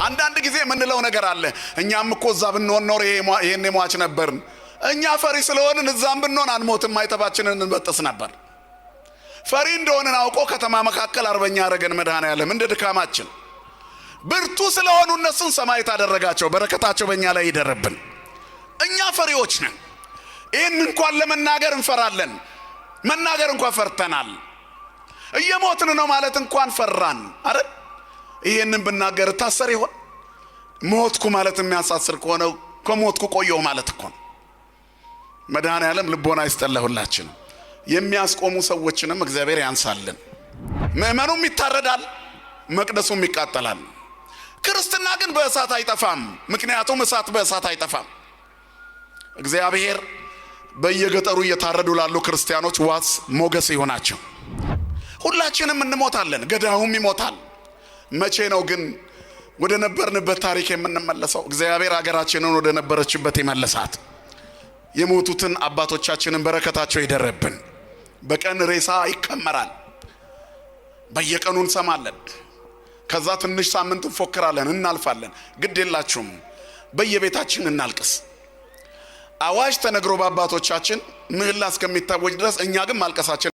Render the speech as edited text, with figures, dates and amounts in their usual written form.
አንዳንድ ጊዜ የምንለው ነገር አለ። እኛም እኮ እዛ ብንሆን ኖር ይሄን ሟች ነበርን። እኛ ፈሪ ስለሆንን እዛም ብንሆን አንሞትም፣ ማይተባችንን እንበጥስ ነበር። ፈሪ እንደሆንን አውቆ ከተማ መካከል አርበኛ አረገን መድኃኔዓለም እንደ ድካማችን። ብርቱ ስለሆኑ እነሱን ሰማዕት አደረጋቸው። በረከታቸው በእኛ ላይ ይደርብን። እኛ ፈሪዎች ነን። ይህን እንኳን ለመናገር እንፈራለን። መናገር እንኳን ፈርተናል። እየሞትን ነው ማለት እንኳን ፈራን። አረ ይህንን ብናገር እታሰር ይሆን? ሞትኩ ማለት የሚያሳስር ከሆነ ከሞትኩ ቆየሁ ማለት እኮ ነው። መድኃኔዓለም ልቦና ይስጠን ለሁላችንም። የሚያስቆሙ ሰዎችንም እግዚአብሔር ያንሳልን። ምእመኑም ይታረዳል፣ መቅደሱም ይቃጠላል። ክርስትና ግን በእሳት አይጠፋም። ምክንያቱም እሳት በእሳት አይጠፋም። እግዚአብሔር በየገጠሩ እየታረዱ ላሉ ክርስቲያኖች ዋስ ሞገስ ይሆናቸው። ሁላችንም እንሞታለን፣ ገዳዩም ይሞታል። መቼ ነው ግን ወደ ነበርንበት ታሪክ የምንመለሰው? እግዚአብሔር ሀገራችንን ወደ ነበረችበት ይመልሳት። የሞቱትን አባቶቻችንን በረከታቸው ይደረብን። በቀን ሬሳ ይከመራል፣ በየቀኑ እንሰማለን። ከዛ ትንሽ ሳምንት እንፎክራለን፣ እናልፋለን። ግድ የላችሁም፣ በየቤታችን እናልቅስ። አዋጅ ተነግሮ በአባቶቻችን ምህላ እስከሚታወጅ ድረስ እኛ ግን ማልቀሳችን